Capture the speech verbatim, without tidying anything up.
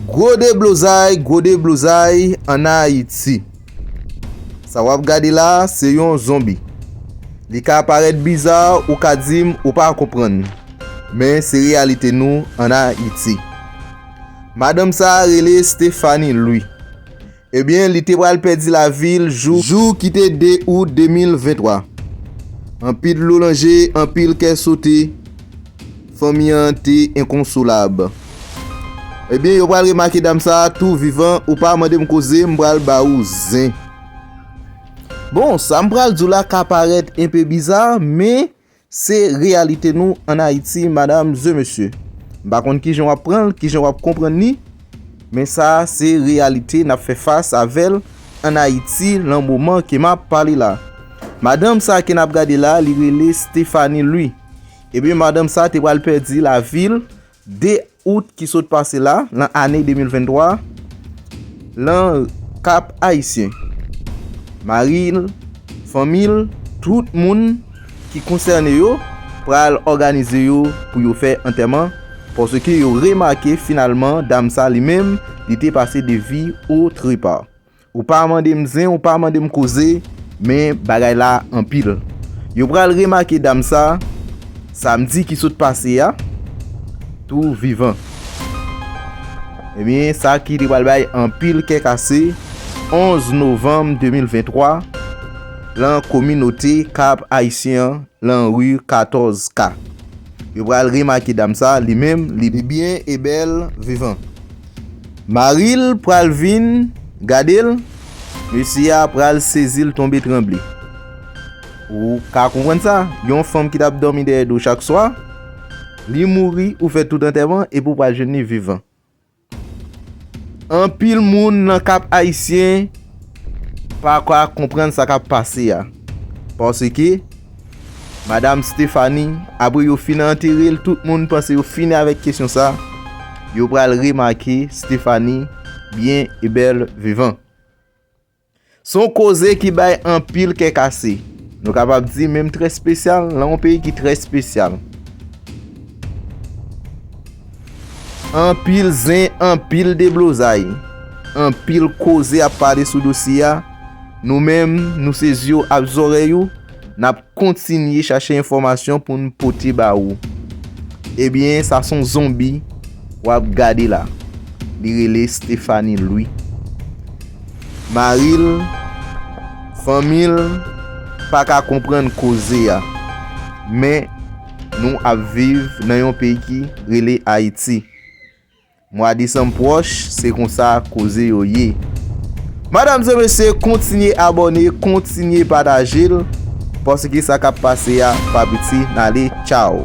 Gwo deblozay, gwo deblozay ann Ayiti. Sa w ap gade la, se yon zonbi. Li ka parèt biza, ou ka di m ou pa konprann. Men se reyalite nou ann Ayiti. Madanm sa a rele Stephanie Louis. Ebyen, li te pral pèdi lavi l jou, jou ki te de out de mil venntwa. Anpil dlo nan je, anpil kè sote. Fanmi an te enkonsolab. Ebyen, yo pral remake dam sa a tou vivan, ou pa mande m koze, m pral ba ou zen. Bon, sa m pral di w la ka parèt enpe biza, men se reyalite nou ann Ayiti, madam e mesye. M pa konn kijan w ap pran l, kijan w ap konprann li, men sa a se reyalite n ap fè fas avè l ann Ayiti lan moman ke m ap pale la. Madanm sa a ke n ap gade la, li rele Stephanie Louis. Ebyen, madanm sa a te pral pèdi lavi l de out ki sot pase la, lan ane de mil venntwa, lan Kap Ayisyen. Mari l, fanmi l, tout moun ki konsène yo pral òganize yo pou yo fè antèman, paske yo remake finalman dam sa li menm, li te pase de vi o trepa. Ou pa mande m zen, ou pa mande m koze, men bagay la anpil. Yo pral remake dam sa, samdi ki sot pase a, tou vivan. Ebyen, sa ki te pral bay anpil kè kase, onz novanm de mil venntwa, lan kominote Kap Ayisyen an, lan ri katòz K. Yo pral remake dam sa, li menm, li byen e bèl vivan. Mari l pral vin gade l, mesye a pral sezi l tonbe tranble. Ou ka konprann sa, yon fanm ki t ap dòmi dèyè do chak swa, li mouri, ou fè tout antèman, epi w pral jwenn li vivan. Anpil moun nan Kap Ayisyen pa ka konprann sa k ap pase a. Paske, madam Stephanie, apre yo fin antere l, tout moun panse yo fini avèk kesyon sa, yo pral remake Stephanie byen e bèl vivan. Se yon koze ki bay anpil kè kase. Nou kapab di menm trè espesyal, lan yon peyi ki trè espesyal. Anpil zen, anpil deblozay, anpil koze ap pale sou dosye a. Nou menm, nou se zye w ak zòrèy ou, n ap kontinye chache enfòmasyon pou n pote ba ou. Ebyen, sa se yon zonbi w ap gade la. Li rele Stephanie Louis. Mari l, fanmi l pa ka konprann koze a. Men, nou ap viv nan yon peyi ki rele Ayiti. Mwa desanm pwòch, se konsa koze yo ye. Madam e mesye, kontinye abòne, kontinye pataje l, paske sa k ap pase a pa piti. N ale, tchaw.